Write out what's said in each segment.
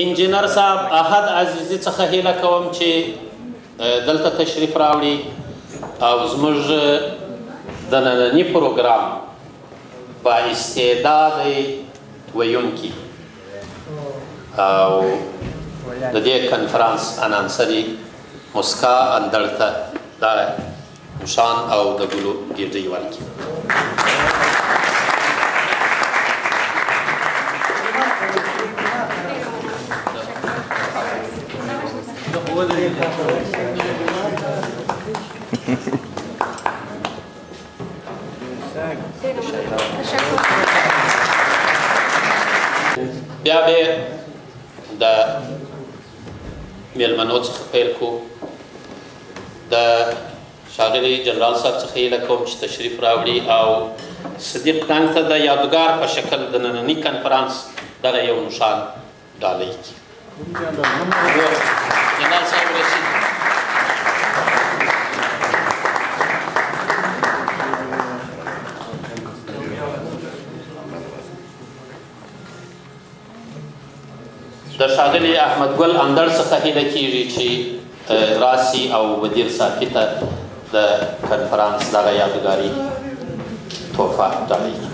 انجینر صاحب احد عزیزي څخه هیله کوم چې دلته تشریف راوړي او زموږ د ننني پروګرام با استعداد ویونکي او د دې کنفرانس انانسري مسکا اندړ ته دا نشان او د ګلو ګېډۍ ورکړي. بیا به د میلمنو څخه پیل کوو. د ښاغلي جنرال صاحب څخه هیله کوم چې تشریف راوړي او صدیق ټانک ته د یادګار په شکل د ننني کنفرانس دغه یو نښان ډالۍ کړي. جنرال صاحب رشید. د ښاغلي احمد ګل اندړ څخه هیله کیږي چې راسي او ودیر صافي ته د کنفرانس دغه یادګاري تحفه ډالۍ کړي.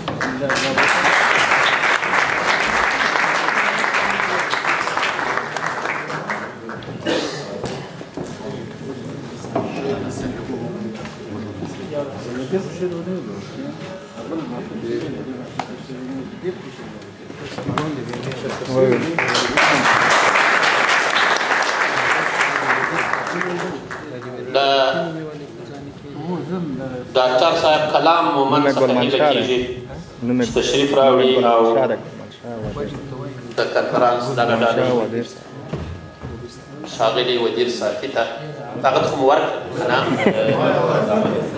د ډاکټر صاحب کلام مومند څخه هیله کیږي چې تشریف راوړي او د کنفرانس دغه ډالۍ ښاغلي ودیر صافي ته، هغه ته خو مو ورکړه که نه،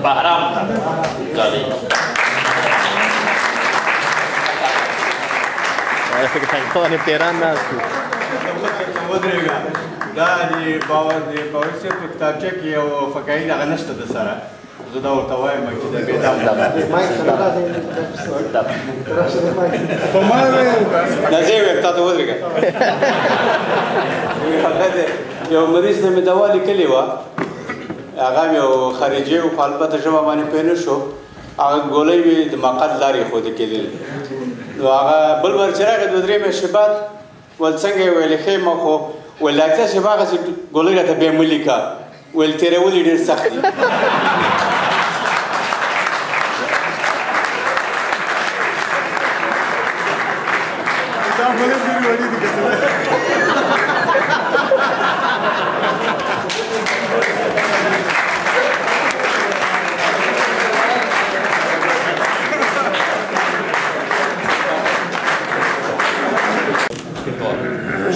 بهرام ته ډالۍ. پیران ناست وو. ودرېږه، دا د باور د باور صاحب په کتابچه کې یو فقاهي دغه نشته د سره، زه دا ورته وایم چې دا بیا دا په ما نه زه وایم تا ته ودرېږه. هغه یو مریض ته مې دوا لیکلې وه، هغه یو خارجي و، خو البته ژبه باندې پوه نه شو. هغه ګولۍ مې د مقعد لارې ښودل کېدلې. نو هغه بل وار چې راغی دوه درې میاشتې بعد ول څنګه یې ویلې ښه یم، خو ویل ډاکټر صاحب هغسې ګولۍ راته بیا مه لیکه، ویل تېرول یې ډېر سخت دي.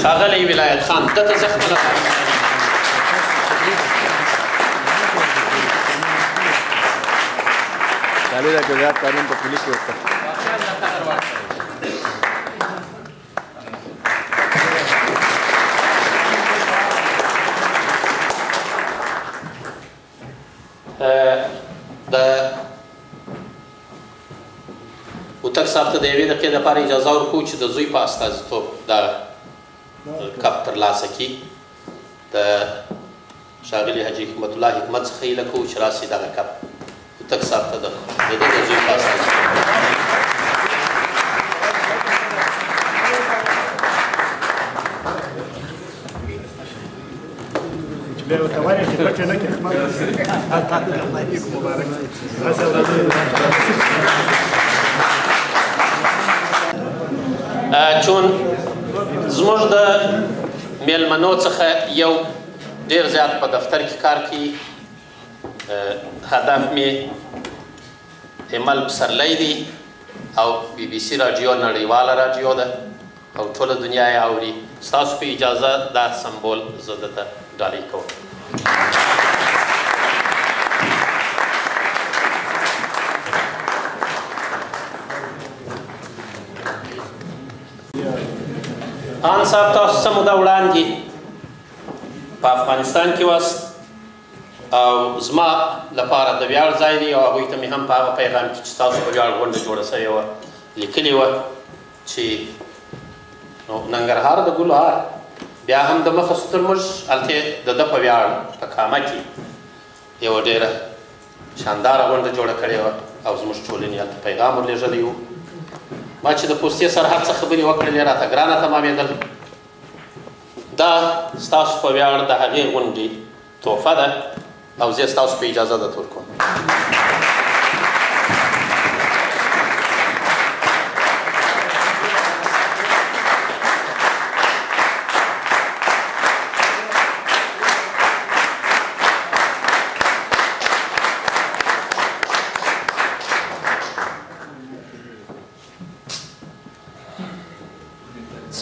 ښاغلی ولایت خان ده ته زه خپله ډالۍ ده که زیات تعلیم په پولیس کې وکړه. د هوتک صاحب ته د یوې دقیقې دپاره اجازه ورکوو چې د زوی په استازیتوب دا کپ ترلاسه کړي. د ښاغلي حاجي حکمت الله حکمت څخه هیله کوو چې راسي دغه کپ هوتک صاحب ته د ده د زوی په استازیتوب. چون زموږ د میلمنو څخه یو ډیر زیات په دفتر کې کار کوي، هدف مې ایمل پسرلی دی او بي بي سي راډیو نړیواله راډیو ده او ټوله دنیا یې اوري. ستاسو په اجازه دا سمبول زه ده ته ډالۍ کوم. خان صاحب تاسو څه موده وړاندې په افغانستان کې واست او زما لپاره د ویاړ ځای دی او هغوی ته مې هم په هغه پیغام کې چې ستاسو په ویاړ غونډه جوړه شوې وه لیکلې وه چې نو ننګرهار د ګلو هار بیا هم د مخه سو تر موږ، هلته د ده په ویاړ په کامه کې یوه ډېره شانداره غونډه جوړه کړې وه او زموږ ټولنې هلته پیغام ورلېږلی و. ما چې د پوستې سره هر څه خبرې وکړلې راته ګرانه تمامېدل. دا ستاسو په ویاړ د هغې غونډې تحفه ده او زه ستاسو په اجازه درته ورکوم.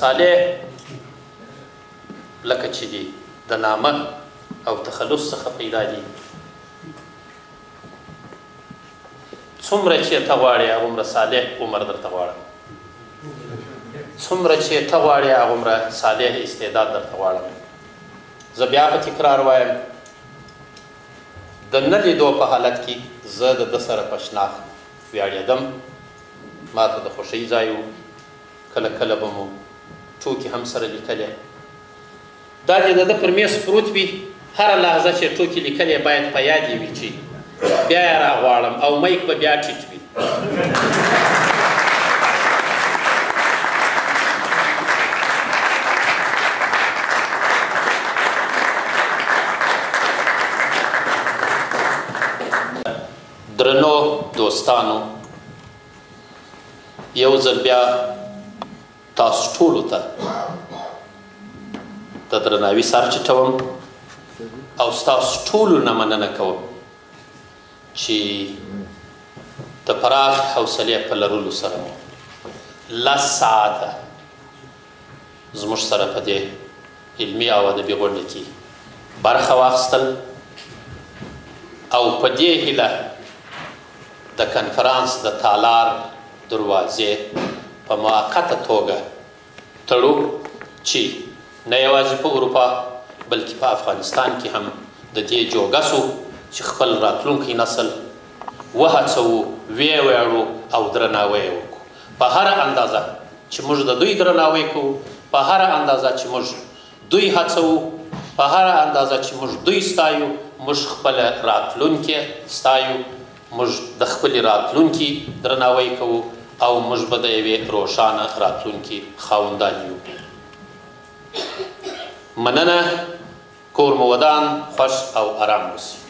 صالح لکه چې دي د نامه او تخلص څخه پیدا دي، څومره چې ته غواړې هغومره صالح عمر درته غواړم، څومره چې ته غواړې هغومره صالح استعداد درته غواړم. زه بیا په تکرار وایم، د نه لیدو په حالت کې زه د ده سره په شناخت ویاړېدم، ما ته د خوښۍ ځای و. کله کله به مو ټوکې هم سره لیکلې. دا چې د ده پر میز پروت وي، هره لحظه چې ټوکې لیکلې باید په یاد یې وي چې بیا یې راغواړم او میک به بیا ټیټ وي. درنو دوستانو، یو ځل بیا تاسو ټولو ته د درناوي سر ټیټوم او ستاسو ټولو نه مننه کوم چې د پراخ حوصلې په لرلو سره مو 10 ساعته زموږ سره په دې علمي او ادبي غونډه کې برخه واخیستل او په دې هیله د کنفرانس د تالار دروازې په موقته توګه تړو چې نه یوازې په اروپا بلکې په افغانستان کې هم د دې جوګه سو چې خپل راتلونکی نسل وهڅوو، ویې ویاړو او درناوی یې وکړو. په هره اندازه چې موږ د دوی درناوی کوو، په هره اندازه چې موږ دوی هڅوو، په هره اندازه چې موږ دوی ستایو، موږ خپله راتلونکې ستایو، موږ د خپلې راتلونکې درناوی کوو او موږ به د یوې روښانه راتلونکې خاوندان یو. مننه، کور مو ودان، خوښ او ارام اوسئ.